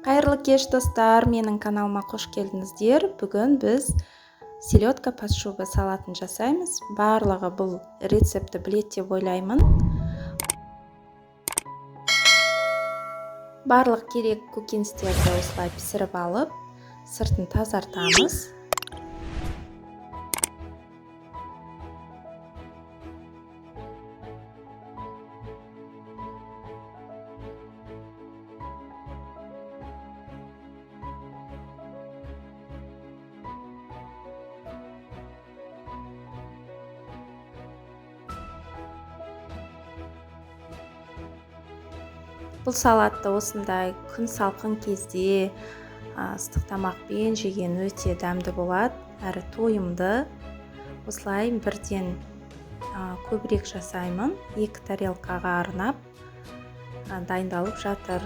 Қайырлы кеш, достар! Менің каналыма қош келдіңіздер. Бүгін біз селедка под шубой салатын жасаймыз. Барлығы бұл рецептті біледі деп ойлаймын. Барлық керек көкөністерді осылай пісіріп алып, сыртын тазартамыз. Бұл салатты осындай күн салқын кезде ыстық тамақпен жеген өте дәмді болады, әрі тойымды. Осылай бірден көбірек жасаймын, 2 тарелкаға арнап дайындалып жатыр.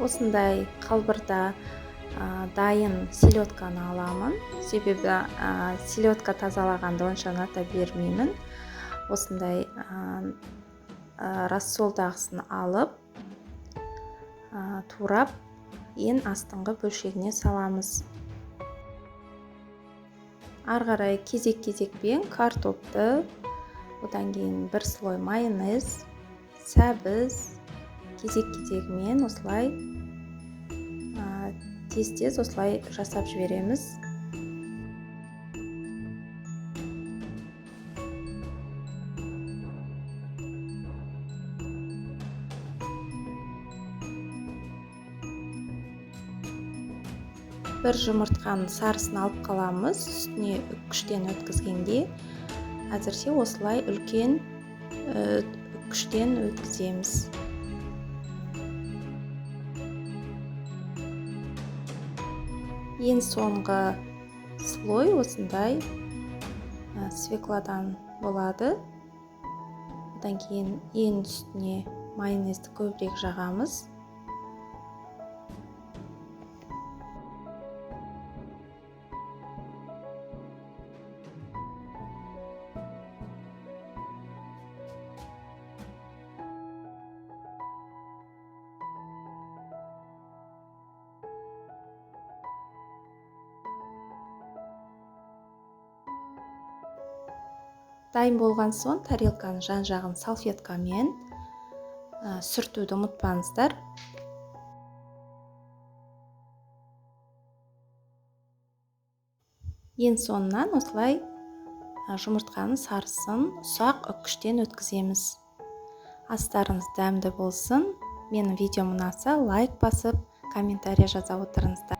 Осындай қалбырда дайын селедканы аламын, себебі селедка тазалағанды онша ұната бермеймін. Осындай рассолдағысын алып, турап, ең астыңғы бөлшегіне саламыз. Ары қарай кезек-кезекпен картопты, одан кейін бір слой майонез, сәбіз, кезек-кезегімен осылай тез-тез осылай жасап жібереміз. Бір жұмыртқаның сарысын алып қаламыз, үстіне үккіштен өткізгенде. Әзірше осылай үлкен үккіштен өткіземіз. Ең соңғы слой осындай свекладан болады. Одан кейін ең үстіне майонезді көбірек жағамыз. Дайын болған соң тарелканың жан-жағын салфеткамен сүртуді ұмытпаңыздар. Ең соңынан осылай жұмыртқаның сарысын ұсақ үккіштен өткіземіз. Астарыңыз дәмді болсын. Менің видеом ұнаса лайк басып, комментарий жаза отырыңыздар.